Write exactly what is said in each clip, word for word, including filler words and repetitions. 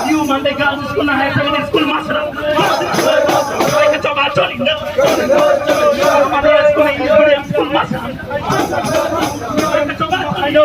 You Mandai Girls School na higher secondary school master. Choba choli na. Mandai School English medium school master. Choba choli na.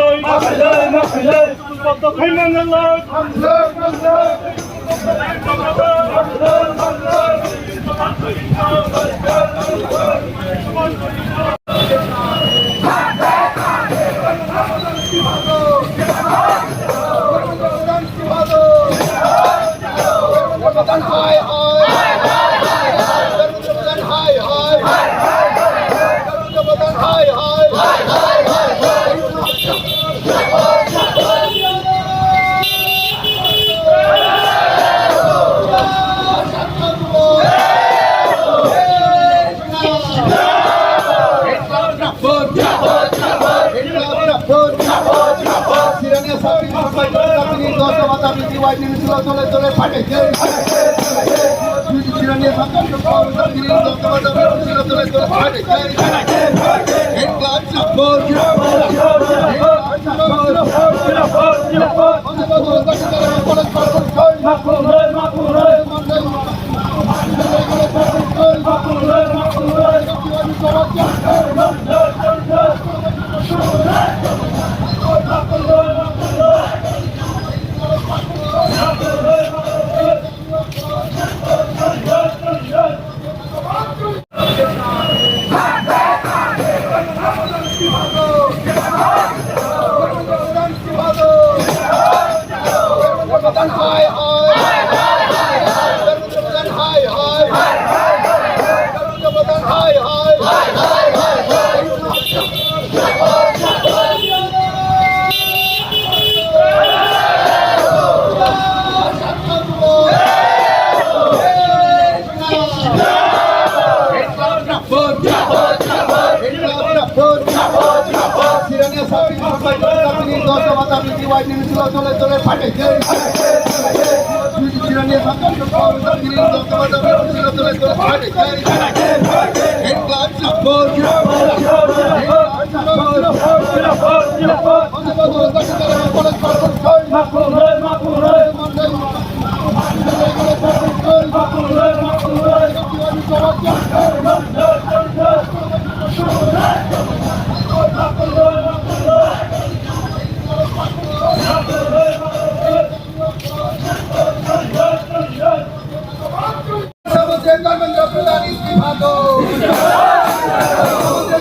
Dharmendra Pradhan istifa do.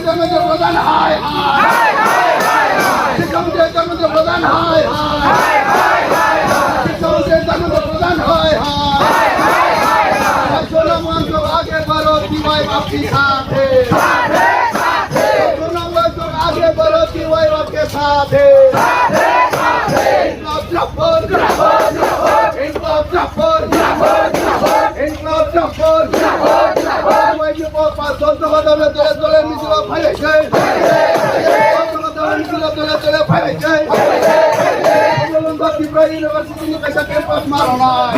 Dharmendra Pradhan hai hai. Dharmendra Pradhan hai hai. Dharmendra Pradhan hai hai. Sono Mohanty aage badho, T Y F ke saath hai. Sono Mohanty aage badho, T Y F ke saath hai. University ni kaisa campus ma rwnai.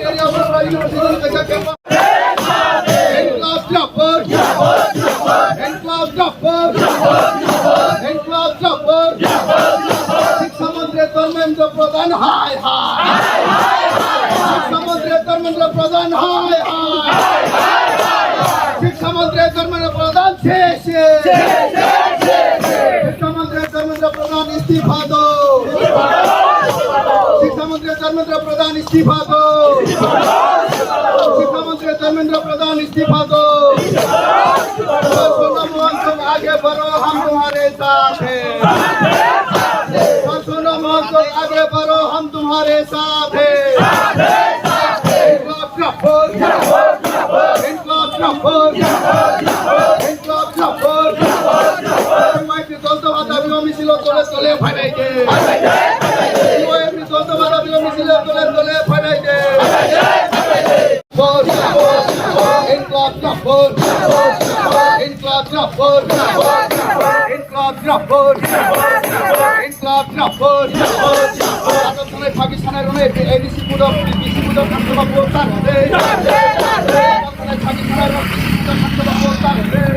Area University ni kaisa campus. Inkilab Zindabad! Inkilab Zindabad! Inkilab Zindabad! Shiksha Mantri Dharmendra Pradhan hai hai! Shiksha Mantri Dharmendra Pradhan hai hai! Shiksha Mantri Dharmendra Pradhan jai jai! Shiksha Mantri Dharmendra Pradhan istifa do! Shiksha Mantri Dharmendra Pradhan istifa do! Shiksha Mantri Dharmendra Pradhan istifa do! Sono Mohanty aage badho, hum tumhare saath hai. Sono Mohanty aage badho, hum tumhare saath hai. Inkilab Zindabad! Inkilab Zindabad! Inkilab Zindabad! Inkilab Zindabad! Dole dole phainai de. Dole dole phainai de. Inkilab Zindabad! Inkilab Zindabad! Inkilab Zindabad! Inkilab Zindabad! Inkilab Zindabad! Pakistan rone A D C budok, D C budok, Pakistan rone A D C budok, Pakistan rone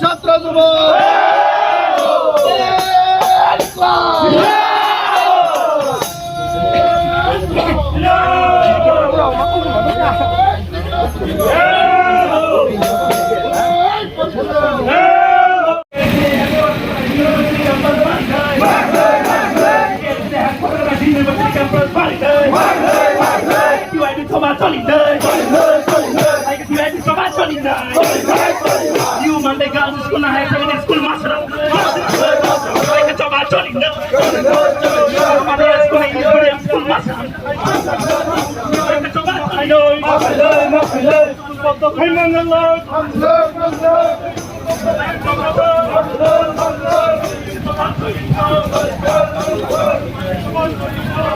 ছাত্র যুবক।